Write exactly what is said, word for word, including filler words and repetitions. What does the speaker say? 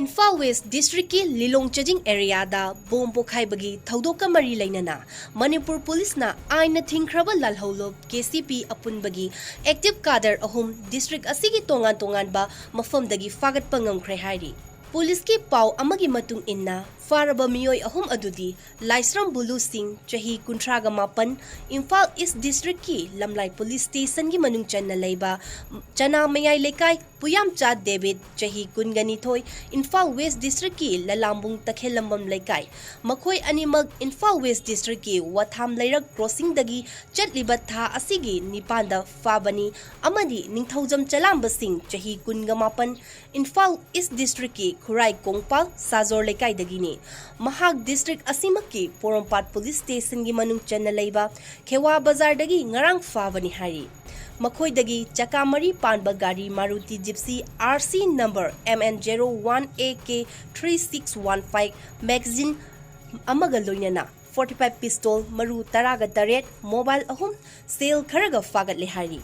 Imphal west ꯗꯤꯁꯇ꯭ꯔꯤꯛꯀꯤ ꯂꯤꯂꯣꯡ ꯆꯥꯖꯤꯡ ꯑꯦꯔꯤꯌꯥꯗ bomb ꯄꯣꯈꯥꯏꯕꯒꯤ ꯊꯧꯗꯣꯛꯀ ꯃꯔꯤ ꯂꯩꯅꯅ ꯃꯅꯤꯄꯨꯔ ꯄꯨꯂꯤꯁꯅ ꯑꯥꯏꯟꯅ ꯊꯤꯡꯈ꯭ꯔꯕ ꯂꯥꯜꯍꯧꯂꯨꯞ ꯀꯦ ꯁꯤ ꯄꯤ ꯑꯄꯨꯟꯕꯒꯤ ꯑꯦꯛꯇꯤꯚ ꯀꯥꯗꯔ ꯑꯍꯨꯝ ꯗꯤꯁꯇ꯭ꯔꯤꯛ ꯑꯁꯤꯒꯤ ꯇꯣꯉꯥꯟ ꯇꯣꯉꯥꯟꯕ ꯃꯐꯝꯗꯒꯤ ꯐꯥꯒꯠꯄ ꯉꯝꯈ꯭ꯔꯦ ꯍꯥꯏꯔꯤ꯫ ꯄꯨꯂꯤꯁꯀꯤ ꯄꯥꯎ ꯑꯃꯒꯤ ꯃꯇꯨꯡ ꯏꯟꯅ, ꯐꯥꯔꯕ ꯃꯤꯑꯣꯏ ꯑꯍꯨꯝ ꯑꯗꯨꯗꯤ ꯂꯥꯏꯁ꯭ꯔꯝ ꯕꯨꯂꯨ ꯁꯤꯡ, ꯆꯍꯤ ꯀꯨꯟꯊ꯭ꯔꯥꯒ ꯃꯥꯄꯟ, ꯏꯝꯐꯥꯜ ꯏꯁ ꯗꯤꯁꯇ꯭ꯔꯤꯛꯀꯤ ꯂꯝꯂꯥꯏ ꯄꯨꯂꯤꯁ ꯁ꯭ꯇꯦꯁꯟꯒꯤ ꯃꯅꯨꯡ ꯆꯟꯅ ꯂꯩꯕ ꯆꯅꯥ ꯃꯌꯥꯏ ꯂꯩꯀꯥꯏ, ꯄꯨꯌꯥꯝꯆꯥ ꯗꯦꯕꯤꯠ, ꯆꯍꯤ ꯀꯨꯟꯒ ꯅꯤꯊꯣꯏ, ꯏꯝꯐꯥꯜ ꯋꯦꯁ ꯗꯤꯁꯇ꯭ꯔꯤꯛꯀꯤ ꯂꯂꯥꯝꯕꯨꯡ ꯇꯈꯦꯜꯂꯝꯕꯝ ꯂꯩꯀꯥꯏ꯫ ꯃꯈꯣꯏ ꯑꯅꯤꯃꯛ ꯏꯝꯐꯥꯜ ꯋꯦꯁ ꯗꯤꯁꯇ꯭ꯔꯤꯛꯀꯤ ꯋꯥꯊꯥꯝ ꯂꯩꯔꯛ ꯀ꯭ꯔꯣꯁꯤꯡꯗꯒꯤ ꯆꯠꯂꯤꯕ ꯊꯥ ꯑꯁꯤꯒꯤ ꯅꯤꯄꯥꯟꯗ ꯐꯥꯕꯅꯤ ꯑꯃꯗꯤ ꯅꯤꯡꯊꯧꯖꯝ ꯆꯂꯥꯝꯕ ꯁꯤꯡ, ꯆꯍꯤ ꯀꯨꯟꯒ ꯃꯥꯄꯟ, ꯏꯝꯐꯥꯜ ꯏꯁ ꯗꯤꯁꯇ꯭ꯔꯤꯛꯀꯤ ꯈꯨꯔꯥꯏ ꯀꯣꯡꯄꯥꯜ ꯁꯥꯖꯣꯔ ꯂꯩꯀꯥꯏꯗꯒꯤꯅꯤ꯫ ꯃꯍꯥꯛ ꯗꯤꯁꯇ꯭ꯔꯤꯛ ꯑꯁꯤꯃꯛꯀꯤ ꯄꯣꯔꯣꯝꯄꯥꯠ ꯄꯨꯂꯤꯁ ꯁ꯭ꯇꯦꯁꯟꯒꯤ ꯃꯅꯨꯡ ꯆꯟꯅ ꯂꯩꯕ ꯈꯦꯋꯥ ꯕꯖꯥꯔꯗꯒꯤ ꯉꯔꯥꯡ ꯐꯥꯕꯅꯤ ꯍꯥꯏꯔꯤ꯫ ꯃꯈꯣꯏꯗꯒꯤ ꯆꯀꯥ ꯃꯔꯤ ꯄꯥꯟꯕ ꯒꯥꯔꯤ Maruti gypsy R C number M N zero one A K three six one five, magazine ꯑꯃꯒ ꯂꯣꯏꯅꯅ forty five pistol, ꯃꯔꯨ ꯇꯔꯥꯒ ꯇꯔꯦꯠ, mobile ꯑꯍꯨꯝ, ꯁꯦꯜ ꯈꯔꯒ ꯐꯥꯒꯠꯂꯦ ꯍꯥꯏꯔꯤ꯫